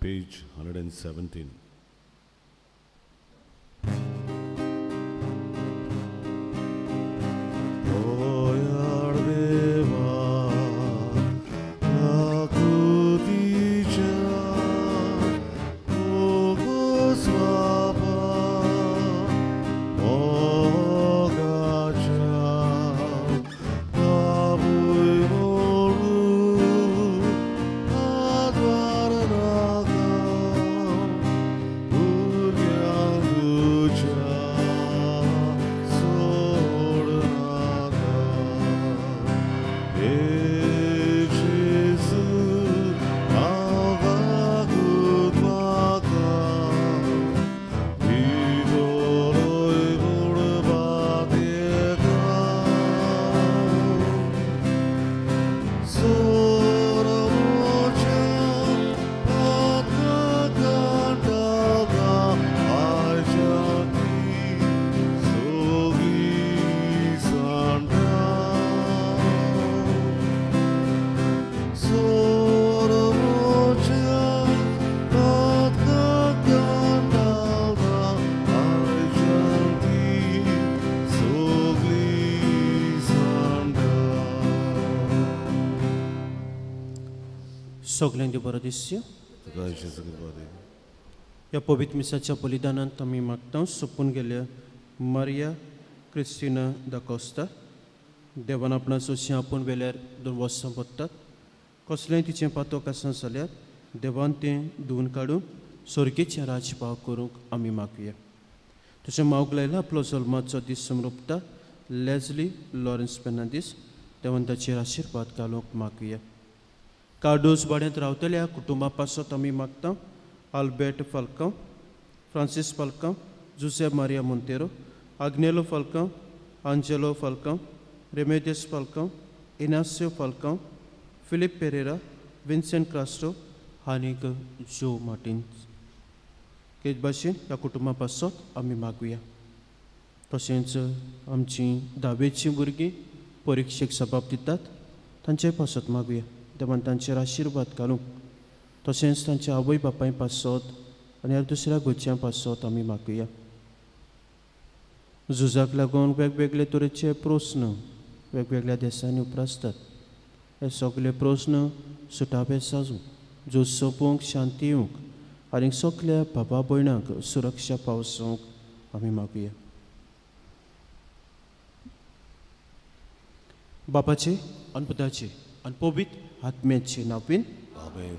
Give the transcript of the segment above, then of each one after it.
Page 117. सगल्यांक देव बरो दिसयो. तुका जेजू कृपा दी. ह्या पवित्र मिसाच्या बलिदानांत आमी मागता सोंपून गेल्या मारिया क्रिस्टिना दा कोस्ता देवान आपणा सोशी आपूण वेल्यार दोन वर्सां पडटात कसलेंय तिचें पातोक आसा जाल्यार देवान तें धुवन काडून स्वर्गेचें राजभाव करूंक आमी मागया. तशें मावक लायला आपलो जल्माचो दीस समरोपता लेजली लॉरन्स फेर्नांदीस देवान ताचेर आशिर्वाद घालूंक मागया. कार्डोज वाड्यांत रावतल्या कुटुंबा पासत आमी मागता Albert Falcao, Francis Falcao, Jose Maria Monteiro, Agnelo Falcao, Angelo Falcao, Remedios Falcao, Inacio Falcao, Philip Pereira, Vincent Crasto आनीक जो मार्टीन. तेच भाशेन ह्या कुटुंबा पासत आमी मागुया. तशेंच आमचीं धावेचीं भुरगीं परिक्षेक सबाब दितात तांचे पासत मागुया. देवान तांचेर आशिर्वाद घालूंक. तशेंच तांच्या आवय बापाय पासत आनी ह्या दुसऱ्या घरच्यां पासत आमी मागुया. झुजाक लागून वेगवेगळे तरेचे प्रस्न वेगवेगळ्या देशांनी उप्रासतात. हे सगळे प्रस्न सुटावे साजूं, झूज सोंपोवंक, शांती येवंक आनी सगल्या बाबा भयणांक सुरक्षा पावसूंक आमी मागुया. बापाचे आनी पुताचे आनी पवित्र आत्म्याचे नांवान आमेन.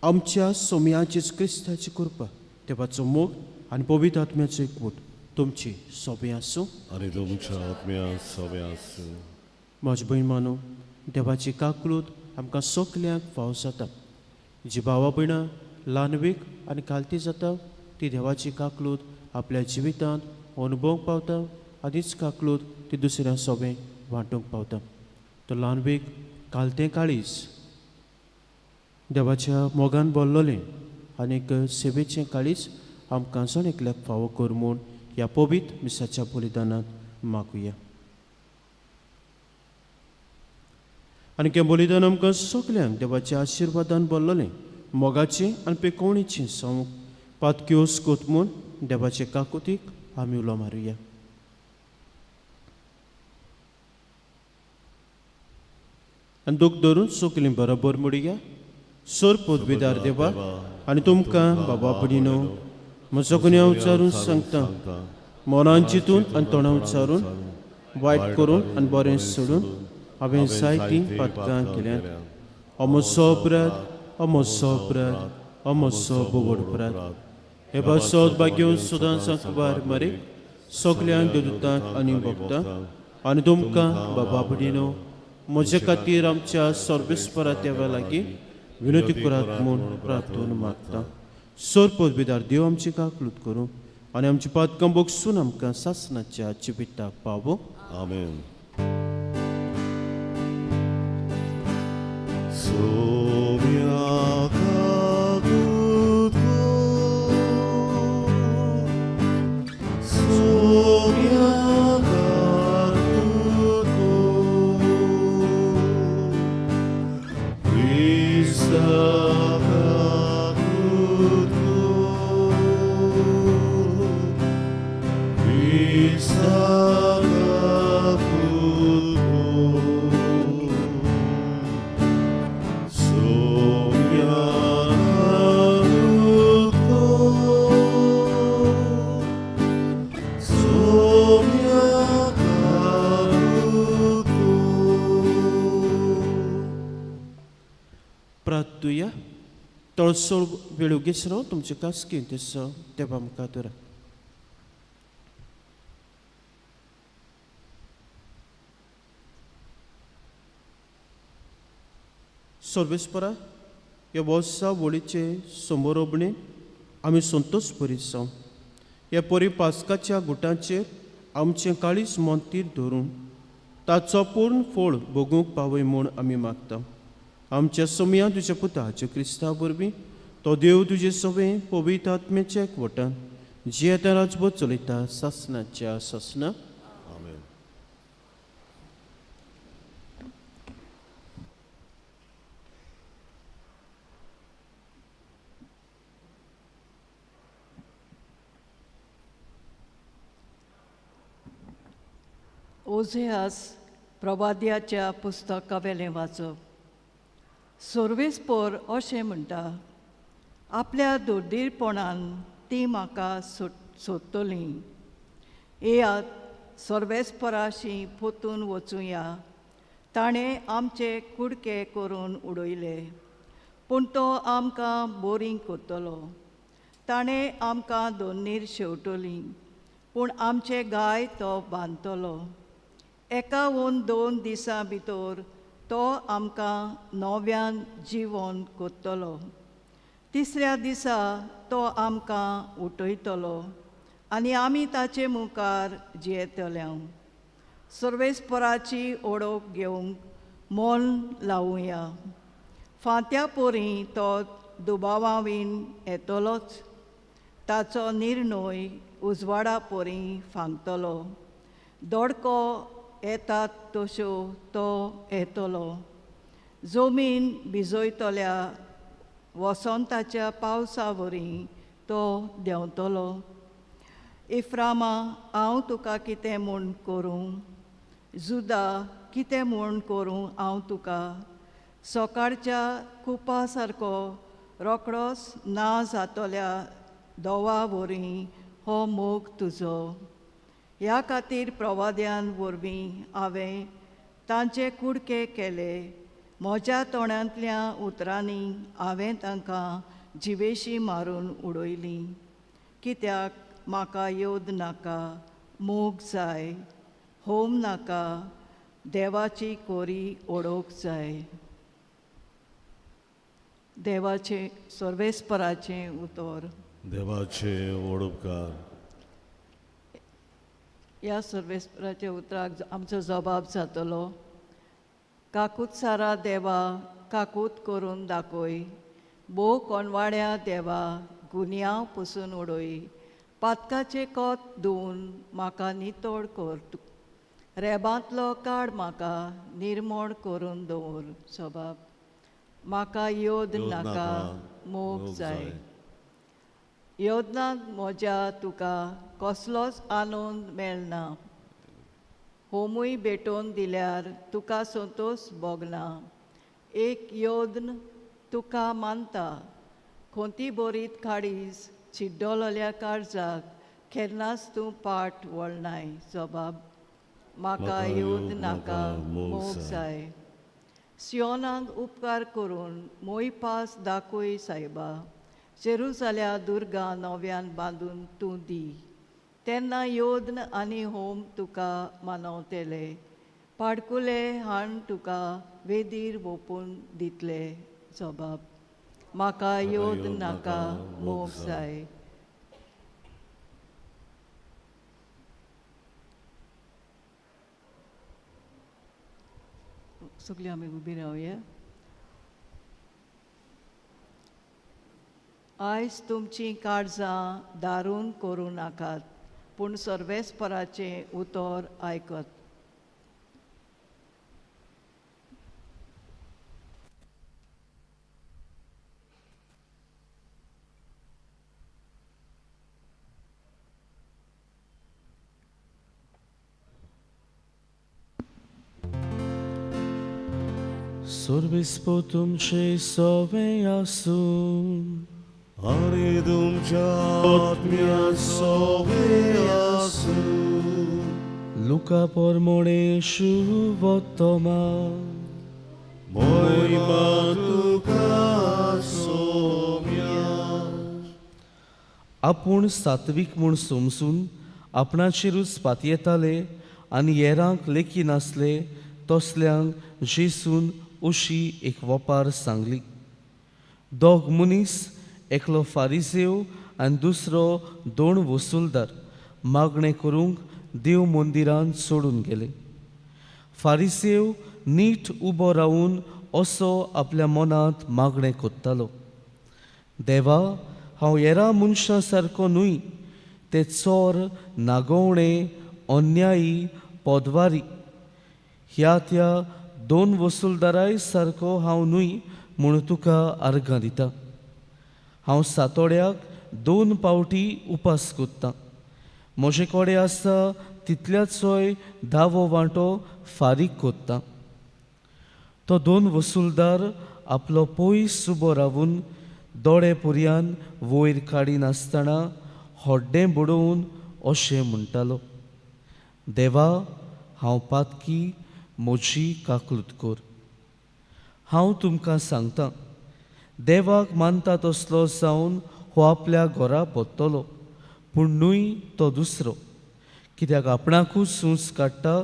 आमच्या सोम्या जेजू क्रिस्ताची कृपा, देवाचो मोग आनी पवित्र आत्म्याचो एकवट तुमची सोबें आसूं. आनी तुमच्या आत्म्या सोबें आसूं. म्हज भयण मानू, देवाची काकळूत आमकां सगल्यांक फाव जाता. जी भावा भयणां ल्हानवीक आनी कालती जाता ती देवाची काकळूत आपल्या जिवितांत अनुभवंक पावता आनीच काकळूत ती दुसऱ्या सोबें वांटूंक पावता. तो ल्हानवीक कालतें काळीज देवाच्या मोगान बोल्लोलें आनीक सेवेचें काळीज आमकां जण एकल्याक फावो कर म्हूण ह्या पवित्र मिसाच्या बलिदानांत मागुया. आनी हें बलिदान आमकां सगल्यांक देवाच्या आशिर्वादान बोल्लोलें मोगाचें आनी पेकोवणेचें संवक पातक्योस कोत म्हूण देवाचे काकुतीक आमी उलो मारुया. आनी दूख धरून सगलीं बरोबर म्हणुया. सोर पदवीदार देवा आनी तुमकां बाबा भयणीनो म्हजो गुन्यांव उच्चारून सांगता, मनान चिंतून आनी तोंडां उच्चारून वायट करून आनी बरें सोडून हांवें जायतीं पातकां केल्यांत. हो म्हजो अपराध, हो म्हजो अपराध, हो म्हजो बोवड अपराध. हे पासत भाग्यो सदांच सांकवार मारे सगल्यांक देवदूतांक आनी भक्तांक आनी तुमकां बाबा भयणीनो म्हजे खातीर आमच्या सर्वेस्परा देवा लागीं विनंती करात म्हूण प्रार्थना मागता. सोर पदवीदार देव आमची काकलूत करूं आनी आमची पातकां बोगसून आमकां सासणाच्या जिविताक पावो. आमेन. सोम्या काकूत कर, सोम्या काकूत कर, क्रिस्ता काकूत थोडोसो वेळ उगीच राव तुमचे कास्की दिसा देवा मुखार दवरात. सर्वेस्परा ह्या वर्सा वळीचे समोरोबणे आमी संतोश बरीत जावं. ह्या परी पास्काच्या गुटांचेर आमचें काळीज मोंतीर धरून ताचो पूर्ण फळ भोगूंक पावय म्हूण आमी मागता. आमच्या सोमया तुज्या पुता जें क्रिस्ता वरवीं तो देव तुजे सवे पवित्र आत्म्याच्या एकवटान जियेता राजबोध चलयता सासनाच्या सासना. आमेन. ओझेआस प्रवाद्याच्या पुस्तकावेलें वाचप. सोर्वेस्पोर अशें म्हणटा, आपल्या दुर्दीरपणान ती म्हाका सोदतलीं. येयात सर्वेस्पराशी पोतून वचुया. ताणें आमचे कुडके करून उडयले, पूण तो आमकां बोरींग करतलो. ताणें आमकां दोनीर शेंवटली, पूण आमचे गाय तो बांदतलो. एकावून 2 दिसां भितर तो आमकां नव्यान जिवन करतलो. तिसऱ्या दिसा तो आमकां उठयतलो आनी आमी ताचे मुखार जियेतले. सर्वेस्पराची ओळख घेवंक मन लावुया. फांत्या पोरी तो दुबावावीन येतलोच. ताचो निर्णय उजवाडा पोरी फांगतलो. दोडको येतात तश्यो तो येतलो. जमीन भिजयतल्या वसंताच्या पावसा वरी तो देंवतलो. इफ्रामा, हांव तुका कितें म्हूण करूं? जुदा, कितें म्हूण करूं हांव तुका? सकाळच्या कुपा सारको रोकडोच ना जातल्या दोवा वरी हो मोग तुजो. ह्या खातीर प्रवाद्यान वरवीं हांवें तांचे कुडके केले. म्हज्या तोंडांतल्या उतरांनी हांवें तांकां जिवेशी मारून उडयलीं. कित्याक म्हाका योद नाका, मोग जाय, होम नाका, देवाची कोरी ओडोवंक जाय. देवाचें सर्वेस्पराचें उतर. देवाचे ओडपकार. ह्या सर्वेस्पराच्या उतराक आमचो जबाब जातलो. काकूत सारा देवा, काकूत करून दाखय. भोव कोणवाड्या देवा, गुन्यांव पुसून उडय. पातकाचें कोत धुवन म्हाका नितळ कर. रेबांतलो काड म्हाका निर्मोण करून दवर. सबाब म्हाका योद नाका, मोग जाय. योदनांत म्हज्या तुका कसलोच आनंद मेळना. होमूय भेटोवन दिल्यार तुका संतोश भोगना. एक योदन तुका मानता. खोंती बोरीत काडीस चिड्डोलोल्या काळजाक केन्नाच तूं पाट वळनाय. जबाब म्हाका योद नाका, मोग जाय. सियोनाक उपकार करून मोयपास दाखय सायबा. जेरुजाल्या दुर्गा नव्यान बांदून तूं दी. तेन्ना योदन आनी होम तुका मानवतले. पाडकुले हाण तुका वेदीर वोपून दितले. जबाब म्हाका योद नाका, मोग जाय. सगळीं आमी उबी रावया. आयज तुमचीं काळजां दारून करूं नाकात, पूण सर्वेस्पराचें उतर आयकत. सर्वेस्पर तुमचे सवे आसूं. आनी तुमच्या आत्म्या सोवे आसूं. लुका परमणे शुभोत्तमा. मोहिमा तुका सोम्या. आपूण सात्वीक म्हूण समजून आपणाचेरूच पातयेताले आनी हेरांक लेखी नासले तसल्यांक जेसून अशी एक वपार सांगली. दोग मनीस, एकलो फारिसेव आनी दुसरो दोन वसुलदार, मागणें करूंक देव मंदिरांत सोडून गेले. फारिसेव नीट उबो रावून असो आपल्या मनांत मागणें कोत्तालो, देवा, हांव हेरां मनशां सारको न्हय, ते चोर, नागोवणे, अन्यायी, पदवारी, ह्या त्या दोन वसुलदाराय सारको हांव न्हय म्हूण तुका आर्गां दिता. हांव सातोड्याक 2 पावटी उपास कोत्तां. म्हजे कडेन आसा तितल्याचोय 10वो वांटो फारीक कोत्तां. तो दोन वसुलदार आपलो पयस उबो रावून दोळे पुरयान वयर काडिनासतना हड्डें बुडोवन अशें म्हणटालो, देवा, हांव पातकी, म्हजी काकलूत कर. हांव तुमकां सांगतां, देवाक मानता तसलो जावन हो आपल्या घरा पत्तलो, पूण न्हय तो दुसरो. कित्याक आपणाकूच ऊंच काडटा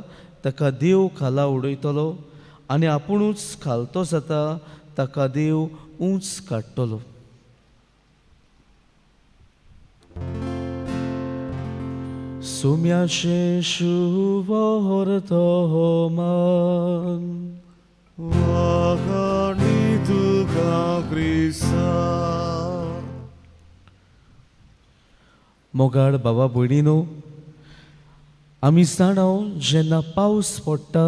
ताका देव खाला उडयतलो आनी आपुणूच खालतो जाता ताका देव ऊंच काडटलो. सोम्याचें शुवर्तमान. वाखाणी तुका क्रिस्ता. मोगाळ बाबा भयणीनो, आमी जाणाव जेन्ना पावस पडटा,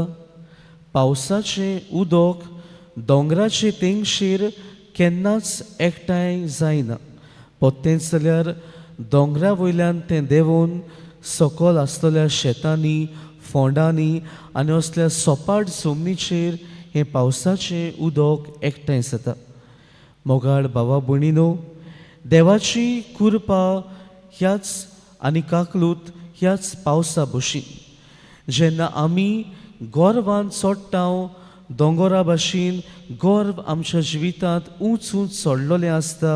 पावसाचें उदक दोंगराचे तेंगशेर केन्नाच एकठांय जायना. पोत्तेंच जाल्यार दोंगरा वयल्यान तें देंवोवन सकल आसतल्या शेतांनी, फोंडांनी आनी असल्या सपाट जमनीचेर हें पावसाचें उदक एकठांय जाता. मोगाळ बाबा भयणीनो, देवाची कृपा ह्याच आनी काकलूत ह्याच पावसा भशेन. जेन्ना आमी गर्वान चडटा, दोंगरा भाशेन गर्व आमच्या जिवितांत ऊंच ऊंच चडलेलें आसता,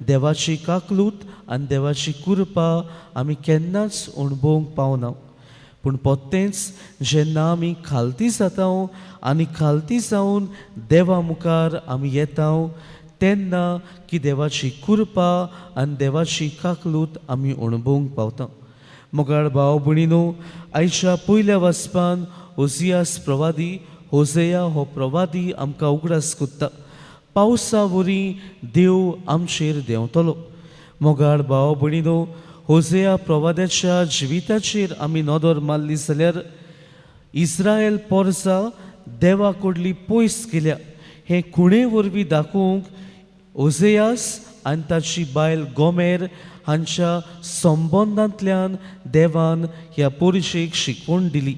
देवाची काकलूत आनी देवाची कृपा आमी केन्नाच अणभवंक पावना. पूण पोत्तेंच जेन्ना आमी खालती जाता आनी खालती जावन देवा मुखार आमी येता, तेन्ना की देवाची कृपा आनी देवाची काकलूत आमी अणभवंक पावता. मोगाळ भाव भयणीनो, आयच्या पयल्या वाचपान ओजियास प्रवादी, होजेया हो प्रवादी आमकां उगडास कोत्ता, पावसा वरी देव आमचेर देंवतलो. मोगाळ भाव भयणीनो, होजेया प्रवाद्याच्या जिविताचेर आमी नदर मारली जाल्यार इस्रायल पोरसा देवा कडली पयस गेल्या हें खुणे वरवीं दाखोवंक ओजेयास आनी ताची बायल गोमेर हांच्या संबंदांतल्यान देवान ह्या पोरशेक शिकवण दिली.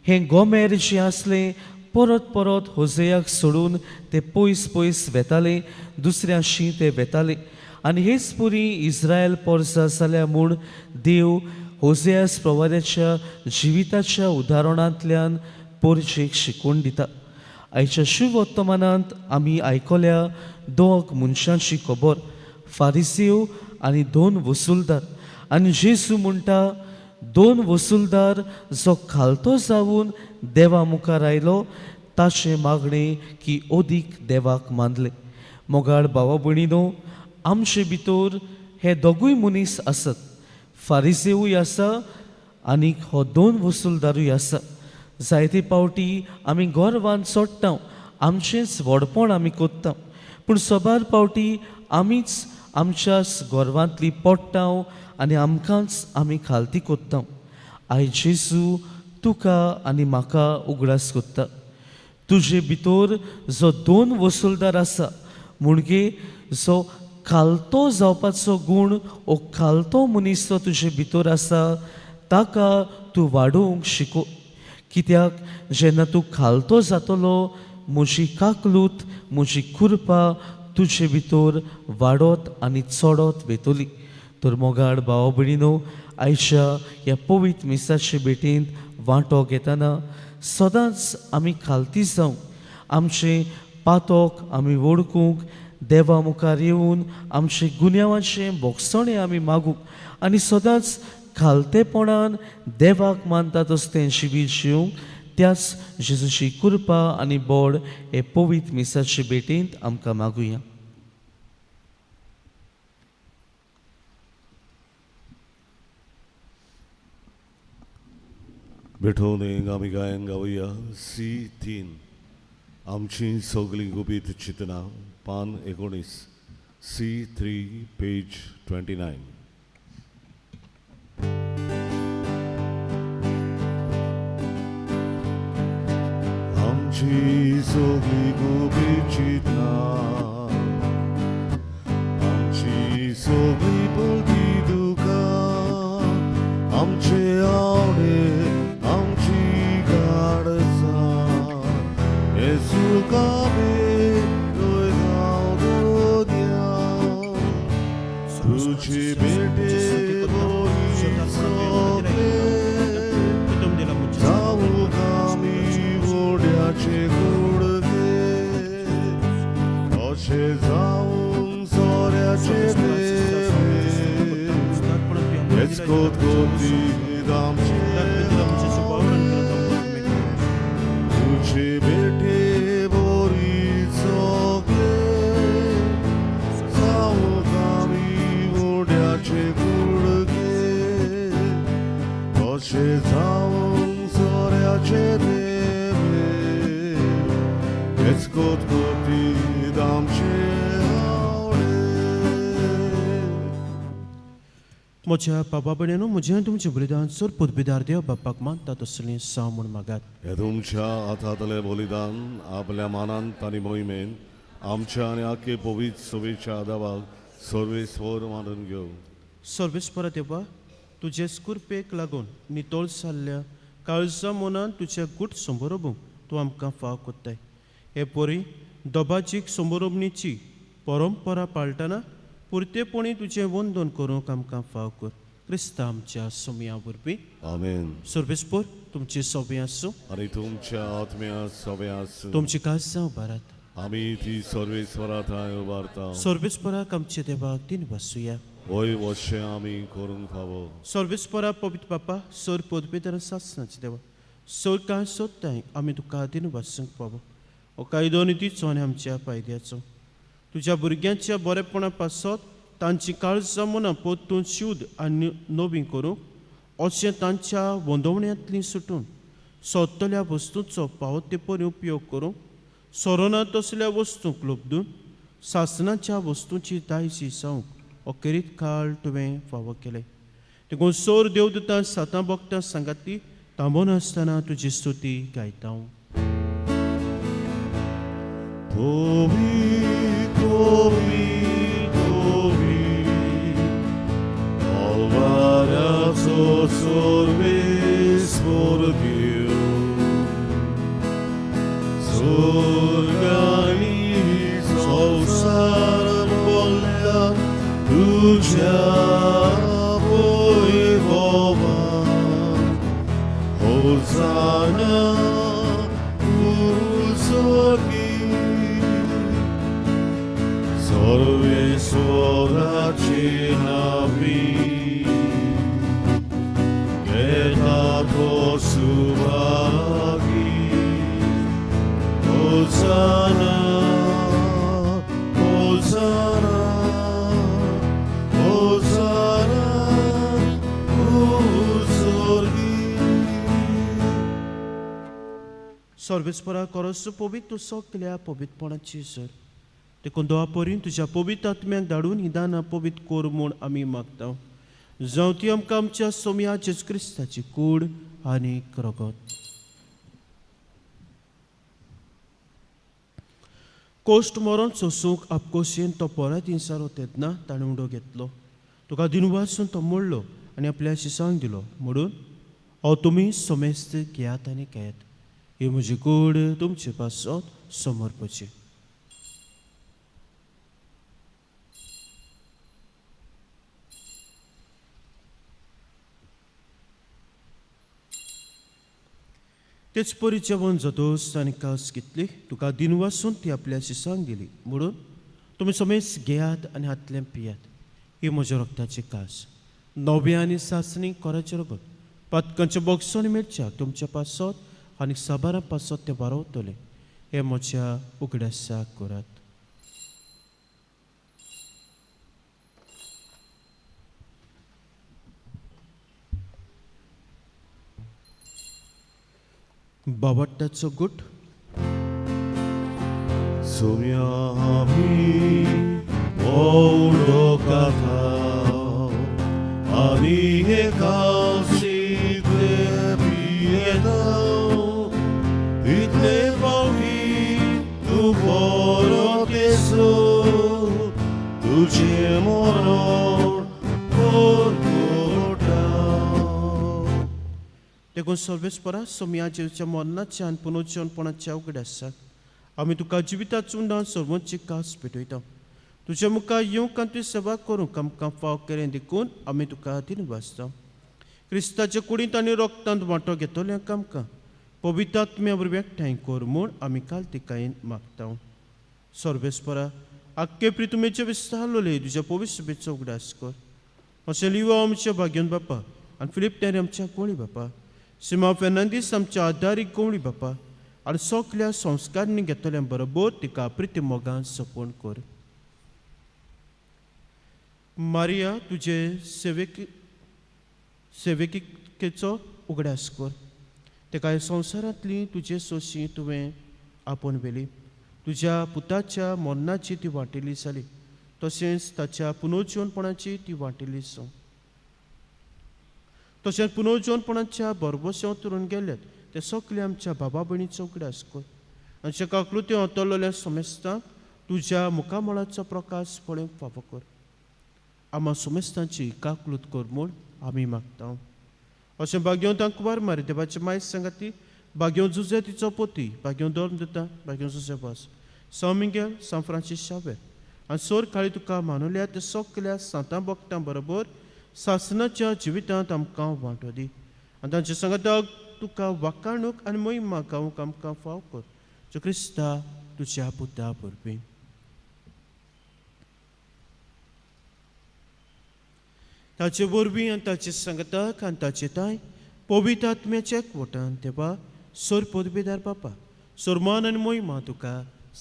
हें गोमेर जें आसलें परत परत होजेयाक सोडून ते पयस पयस वेताले, दुसऱ्याशी ते वेताले आनी हेच पुरी इस्रायल पोरसा जाल्या म्हूण देव होजेयास प्रवाद्याच्या जिविताच्या उदाहरणांतल्यान पोरशेक शिकवण दिता. आयच्या शुभवर्तमानांत आमी आयकल्या दोग मनशांची खबर, फारिसेव आनी दोन वसुलदार. आनी जेजू म्हणटा, दोन वसुलदार जो खालतो जावन देवा मुखार आयलो ताचें मागणें की अदीक देवाक मानलें. मोगाळ भावा भयणीनो, आमचे भितर हे दोगूय मनीस आसत, फारिसेवूय आसा आनीक हो दोन वसुलदारूय आसा. जायते पावटी आमी गर्वान चडटा, आमचेंच व्हडपण आमी कोत्ता, पूण सबार पावटी आमीच आमच्याच गर्वांतली पडटा आनी आमकांच आमी खालती कोत्ता. आयज जेजू तुका आनी म्हाका उगडास कोत्ता, तुजे भितर जो दोन वसुलदार आसा, म्हणजे जो खालतो जावपाचो गूण ओ खालतो मनीस जो तुजे भितर आसा ताका तूं वाडोवंक शिको. कित्याक जेन्ना तूं खालतो जातलो, म्हजी काकलूत, म्हजी कृपा तुजे भितर वाडत आनी चडत वेतली. तर मोगाळ भाव भयणीनो, आयच्या ह्या पवित्र मिसाचे भेटींत वांटो घेतना सदांच आमी खालती जावंक, आमचें पातक आमी वळखूंक, देवा मुखार येवन आमचे गुन्यांवाचें भोगसणें आमी मागूंक आनी सदांच खालतेपणान देवाक मानता तसलें जिवीत जिवंक त्याच जेजूची कृपा आनी बोड हे पवित्र मिसाचे भेटींत आमकां मागुया. भेटोवन आमी गायन गावया C3 आमची सगळीं गुपीत चिंतना पान 19 C3 page 29. आमची सगळीं गुपीत चिंतना आमची सगळीं पळती दुकां आमचे आवडे आमची काळजां येसू कामे तुझी भेटे जाऊ कामी उड्याचे कुडके अशे जाऊं सोऱ्याचे देवे हेच कोत आमचे तुझे भेटे बोरी सगळे जाऊ कामी उड्याचे कुडके अशे जाऊं सोऱ्याचे देवे हेच कोत आमचे आवडे. म्हज्या बाबा भयणीनो म्हजें आनी तुमचें बलिदान सर पदवीदार देव बापाक मानता तसलें साव म्हूण मागात. हे तुमच्या हातांतलें बलिदान आपल्या मानांत आनी मोहिमेन आमच्या आनी आख्खे पवित्र सभेच्या आदावाक सर्वेस्वर मानून घेवं. सर्वेस्परा देवा तुजे स्कुरपेक लागून नितळ जाल्ल्या काळजा मनान तुज्या गूट समोरबूंक तूं आमकां फाव कोत्ताय. हे परी दबाजीक समोरबणीची परंपरा पाळटना पुरतेपणी तुजें वंदन करूंक आमकां फाव कर. क्रिस्ता आमच्या सोमया वरवीं. आमेन. सर्वेस्पर तुमची सोबी आसूं आनी तुमच्या आत्म्या सवे आसूं. तुमची काळजां उबारात. आमी ती सर्वेस्वरा थंय उबारता. सर्वेस्पराक आमच्या देवाक दिन वासुया. वय वशें आमी करूंक फावो. सर्वेस्परा पवित्र बापा सर पदवेदार सासनाचे देवा सर कांय सोदताय आमी तुका दिन वासूंक पावो. हो कायदो नितीचो आनी आमच्या फायद्याचो तुज्या भुरग्यांच्या बरेपणा पासत तांची काळजां मनां परतून शुद्ध आनी नवी करूंक अशें तांच्या वंदवण्यांतलीं सुटून सोदतल्या वस्तूंचो फावो ते परी उपयोग करूंक सोरोना तसल्या वस्तूंक लोबदून सासनाच्या वस्तूंची दायजी जावंक अखेरीत काळ तुवें फावो केलें. देखून सोर देवदूतां सातां भक्तां सांगाती थांबोनासतना तुजी स्तुती गायता. Tovi, Tovi, Tovi, Alvarazo सर्वेस्पर देव स्वर्गानी संवसार भरल्या तुज्या वैभवान. होसाना उर्सगी सर्वेश्वराचे नावी घेता तो सुभागी. होसाना होसाना होसाना उर्सगी. सर्वेस्परा करस पवित्र सगल्या पवित्रपणाची सर देखून दोवा परीन तुज्या पवित्र आत्म्याक धाडून ही दानां पवित्र कर म्हूण आमी मागता. जावं ती आमकां आमच्या सोमया जेजू क्रिस्ताची कूड आनी रगत. कोश्ट मरोन सोसूंक आपकोशेन तो परत इंसारो तेन्ना ताणें उडो घेतलो. तुका दिनवासून तो मोडलो आनी आपल्या शिसांक दिलो म्हणून हो तुमी समेस्त घेयात आनी खेयात. ही म्हजी कूड तुमचे पासत समर्पची. तेच परी जेवण जातोस आनी कास घेतली तुका दिनवासून ती आपल्या शिसांक दिली म्हणून तुमी समेस घेयात आनी हातलें पियात. ही म्हज्या रक्ताची कास, नव्या आनी सासणी कोराचें रगत, पातकांचें बोगसण मेळच्याक तुमच्या पासत आनी साबारां पासत तें वारवतलें. हें म्हज्या उगडासाक करात. बावट्टाचो गुट. सोम्या आमी पौलो कथा आनी हे कावसीतले पियेता तितले पावटी तूं परत येसो तुजें मरण परगटा. देखून सर्वेस्परा सोमया जेजूच्या मरणाच्या आनी पुनर्जीवनपणाच्या उगडासाक आमी तुका जिविताचो ना सर्वांची कास पेटयता. तुज्या मुखार येवंक आनी तुजी सेवा करूंक आमकां फाव केलें देखून आमी तुका दिनवासता. क्रिस्ताच्या कुडींत आनी रक्तांत वांटो घेतल्यांक आमकां पवित्र आत्म्या वरवीं एकठांय कर म्हूण आमी कालतिकायेन मागता. सर्वेस्परा आख्खे प्रितुमेचे विस्तारलोले तुज्या पवित्र सभेचो उगडास कर. अशें लिवा आमच्या भाग्योन बापा आनी फिलीप टेरी आमच्या गोळी बापा, सिमा फेर्नांदीस आमच्या आदारीक गवळी बापा आनी सगल्या संस्कारांनी घेतल्या बरोबर तिका प्रिती मोगान सपण कर. मारिया तुजे सेवेकिकेचो उगडास कर. तेका ह्या संवसारांतली तुजे सोशी तुवें आपोवन व्हेली. तुज्या पुताच्या मरणाची ती वांटेली जाली, तशेंच ताच्या पुनर्जीवनपणाची ती वांटेली जावं. तशेंच पुनर्जीवनपणाच्या भरवश्या उतरून गेल्यात ते सगळे आमच्या बाबा भयणीचो उगडास कर. आनी काकलुती अंतरलेल्या समेस्तांक तुज्या मुखामळाचो प्रकाश पळोवंक फावो कर. आमा समेस्तांची काकलूत कर म्हूण आमी मागता. अशें भाग्यवंतांक कुवार मारी देवाचे मायज सांगाती, भाग्यवंत जुजे तिचो पोती, भाग्यवंत धर्म दिता, भाग्यवंत जुजे वास, सांव मिंगेल, सांव फ्रांसीस शावेर आनी सोर काळी तुका मानवल्या ते सगल्या सांतां भक्तां बरोबर सासनाच्या जिवितांत आमकां वांटो दी आनी तांचे सांगाताक तुका वाकाणूक आनी मोहिमा गावंक आमकां फाव कर. जो क्रिस्ता तुज्या पुता वरवीं. ताचे वरवीं आनी ताचे सांगाताक आनी ताचे ताय पवित्र आत्म्याच्या एकवटान देवा सोर पदवीदार बापा सोरमान आनी मोहिमा तुका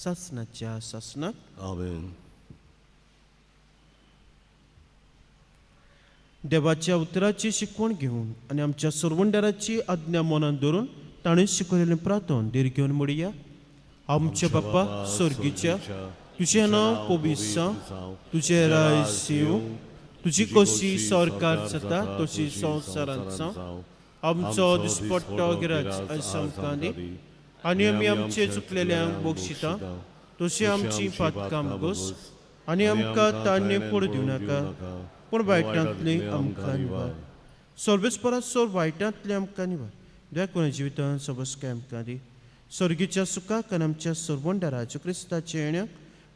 सासनाच्या सासनाक. आमेन. देवाच्या उतराची शिकवण घेवन आनी आमच्या सरवंडाराची आज्ञा मनान धरून ताणें शिकयलेलें प्रार्थन धीर घेवन म्हणया. आमच्या बाप्पा स्वर्गीच्या, तुजें नांव पवित्र जावं, तुजें राज येवं, तुजी कशी सरकार जाता तशी संवसारांत जावं. आमचो दिसपट्टो गिराज आयज आमकां दी आनी आमी आमचे चुकलेल्यांक बक्षिता तशी आमची पातकां गोस आनी आमकां तान्य पडूं दिवं नाका, पूण वायटांतली आमकां निवार. सर्वेस्परा सोर वायटांतली आमकां निवार. देखून जिवितान सबस्काय आमकां दी. स्वर्गीच्या सुखाक आनी आमच्या सरवंडाराच्या क्रिस्ताच्या येण्याक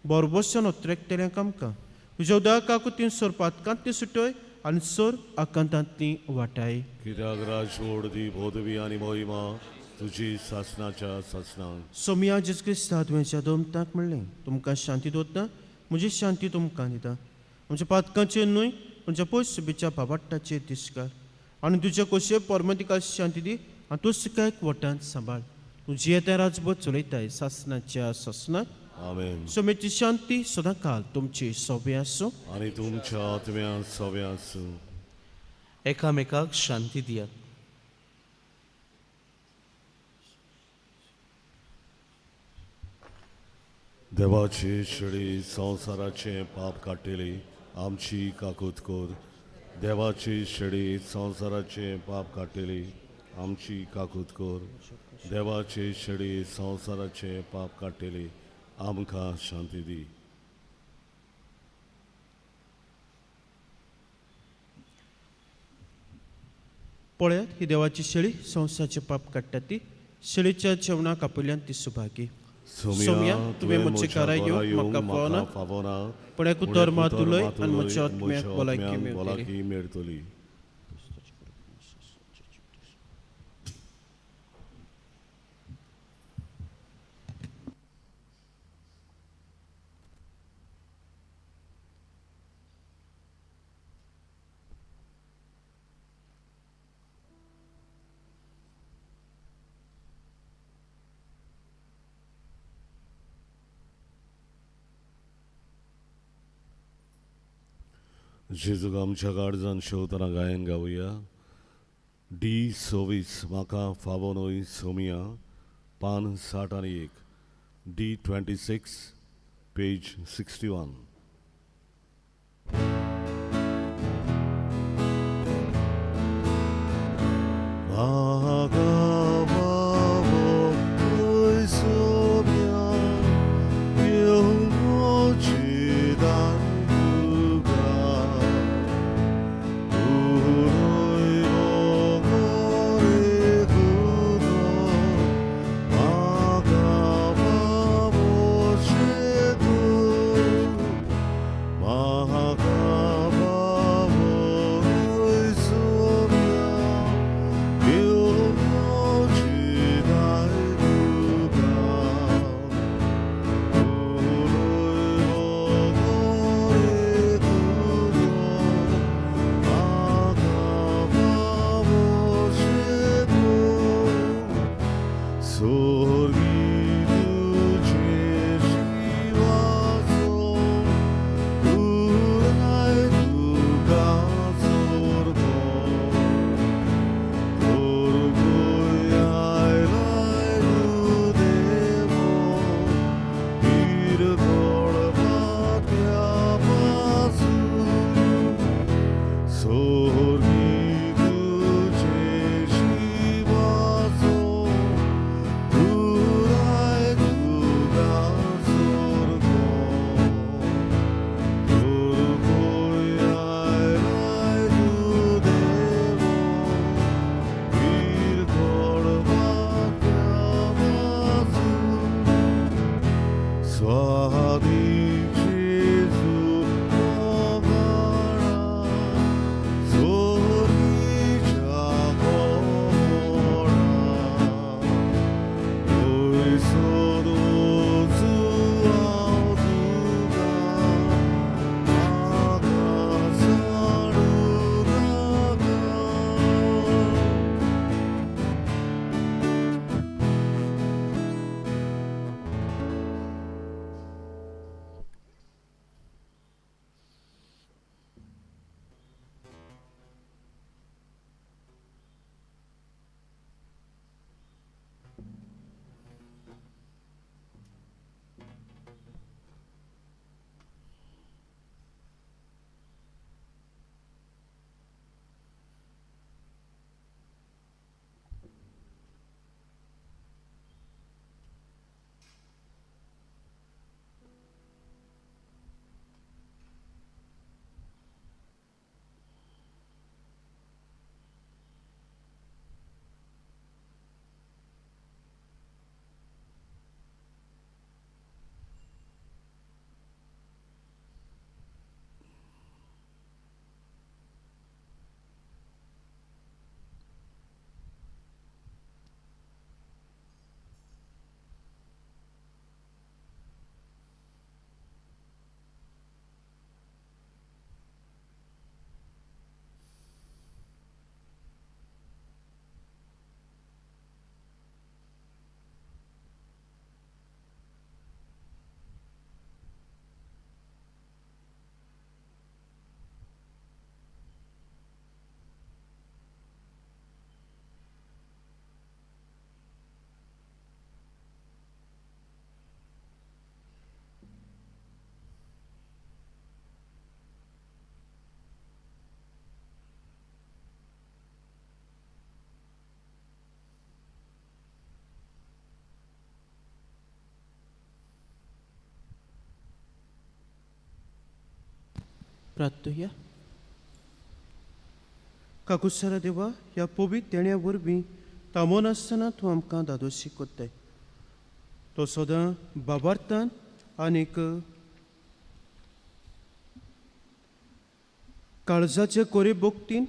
बरबसान ओत्रेकतल्यांक आमकां तुज्या उदक काकुतीन सोर पातकांतली सुटय आनी सोर आकांतांतली वाटाय. कित्याक राजवड दी पदवी आनी मोहिमा तुजी सासनाच्या सासनाक. सोमिया जेजू क्रिस्ता तुवें दोमताक म्हणलें, तुमकां शांती दवरता, म्हजी शांती तुमकां दिता. आमच्या पातकांचेर न्हय तुमच्या पयस सुबेच्या बाबाट्टाचेर दिसकार आनी तुज्या कोशे परमतिका शांती दी आनी तूं सुखाक वटांत सांबाळ. तूं जियेता राजभर चलयताय सासनाच्या सासनाक. आमेन. सोमेची शांती सदां काल तुमची सोबे आसूं आनी तुमच्या आत्म्यान सोबे आसूं. एकामेकाक शांती दियात. देवाची शेळी संवसाराचें पाप काडटली आमची काकूत कर. देवाची शेळी संवसाराचें पाप काडटली आमची काकूत कर. देवाची शेळी संवसाराचें पाप काडटली आमकां शांती दी. पळयात ही देवाची शेळी संवसाराचें पाप काडटा ती शेळीच्या जेवणाक आपल्यान ती सुभागी. सोम्या, तुवें म्हजे घरा येवंक म्हाका फावना, फावना, पूण एक उतर मात उलय आनी म्हज्या आत्म्याक भलायकी मेळटली. भलायकी मेळटली. जेजूक आमच्या काळजान शेवतना गायन गावया. डी 26 म्हाका फावो न्हय सोमिया, पान 61, डी 26 पेज 61. म्हाका फावो न्हय सोम्या, येवची दान तुका. प्रार्थुया. काकुसारा देवा, ह्या पवित्र देण्या वरवीं थांबोनासतना तूं आमकां धादोशी कोत्ताय. तो सदां बाबार्थान आनीक काळजाचे कोरे भोगतीन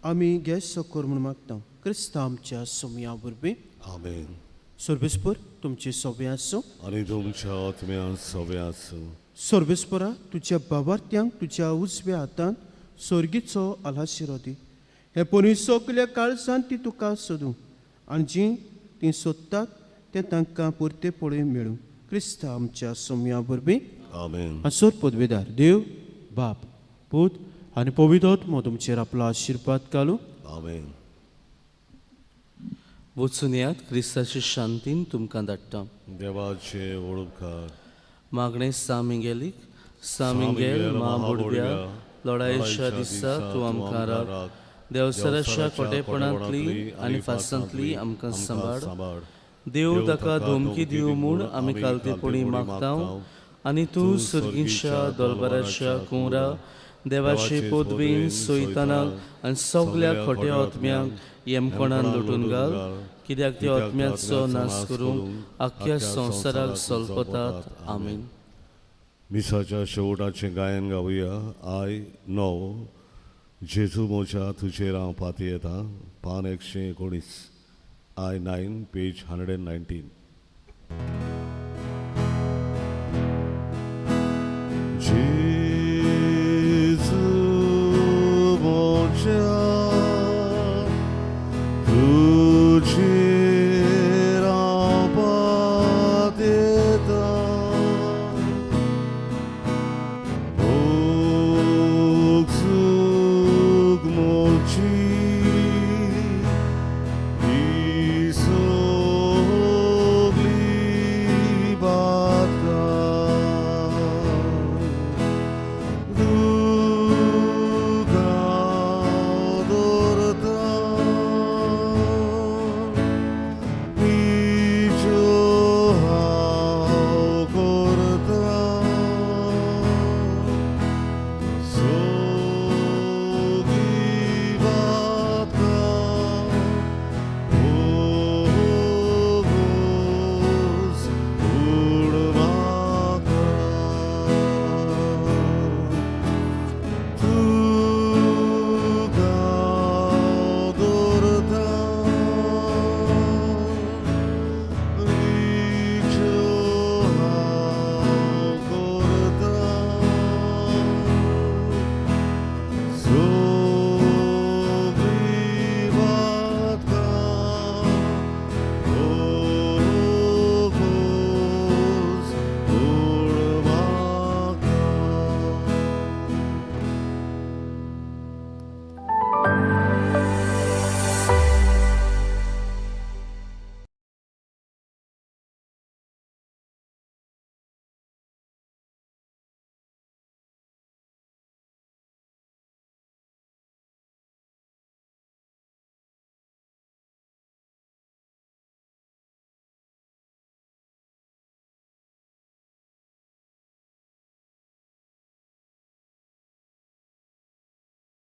आमी गॅस सकोर म्हूण मागता, क्रिस्तांव आमच्या सोमया वरवीं. आमेन. सर्वेस्पर तुमचे सोबे आसूं. आनी तुमच्या आत्म्यान सोबे आसूं. सर्वेस्परा, तुज्या बाबार्थ्यांक तुज्या उजव्या हातान सोर्गीचो आलाशिरो दी. हे परी सगल्या काळजान ती तुका सोदूं आनी जीं ती सोदतात तें तांकां पुरते पळय मेळूं, क्रिस्तांव आमच्या सोमया वरवीं. आमेन. आनी सोर पदवेदार देव बाप पूत आनी पवित्र आत्मो तुमचेर आपलो आशिर्वाद घालूं. आमेन. वचून येयात, क्रिस्ताचे शांतीन तुमकां धाडटा. देवाचे ओळखार. मागणें सा मिंगेलीक. सा मिंगेल म्हाबुडव्या, लढायेच्या दिसा तूं आमकां राख. देवसराच्या खोटेपणांतली आनी फासांतली आमकां सांबाळ. देव ताका धमकी दिवं म्हूण आमी कालतेपणी मागता आनी तूं सर्गीच्या दोलबाराच्या कुंवरा देवाचे पदवीन सोयतानाक आनी सगल्या खोट्या आत्म्यांक येमकोणान लुटून घाल, कित्याक त्या आत्म्याचो नाश करूंक आख्ख्या संवसाराक सोलपतात. आमीन. मिसाच्या शेवटाचें गायन गावया. I 9, जेजू मोजा तुजेर हांव पातयेतां, पान 119, I 9, page 119.